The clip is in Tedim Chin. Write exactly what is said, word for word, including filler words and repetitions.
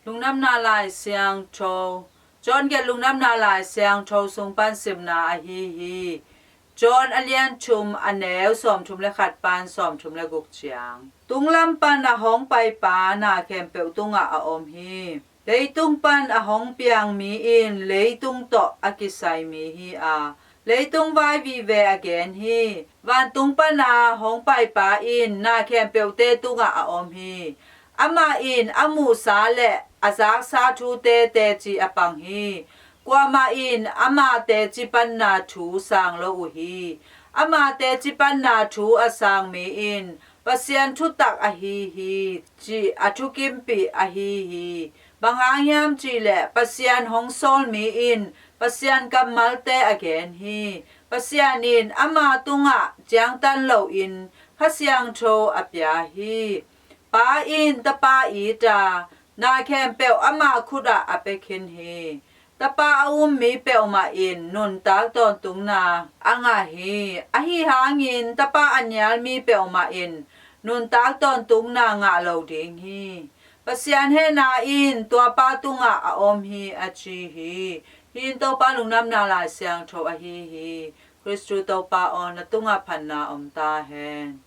Lungdamna Lai Siangtho. John gelh Lungdamna Lai Siangtho sung pan simna ahi hi. John a lian thum, a neu sawmthum le khat pan sawmthum le guk ciang. Tunglam pan a hong paipa na khempeuh tungah a om hi. Leitung pan a hong piang mi in leitung tawh a kisai mi hi a, leitung vai vive a gen hi. Vantung pana hong paipa in na khempeuhte tungah a om hi. Amah in a muhsa le a zaksa thute teci a pang hi. Kuamah in ama teci panna thu sang lo uh hi. Ama teci panna thu a sang mi in Pasian thutak ahi hi, cih a thukimpih ahi hi. Bang hang hiam cihleh Pasian hong sawl mi in Pasian kammalte a gen hi. Pasian in ama tungah ciangtan loin Kha Siangtho a pia hi. Pa in Tapa it a, na khempeuh ama khutah a pia khin hi. Tapa a um mi peuhmah in nuntak tawntungna a ngah hi. Ahi hangin Tapa a nial mi peuhmah in nuntak tawntungna ngah lo ding hi. Pasian hehna in tua pa tungah a om hi, a ci hi. Hih in Topa Lungdamna Lai Siangtho ahi hi. Khristu Topa aw, na tungah phatna om ta hen.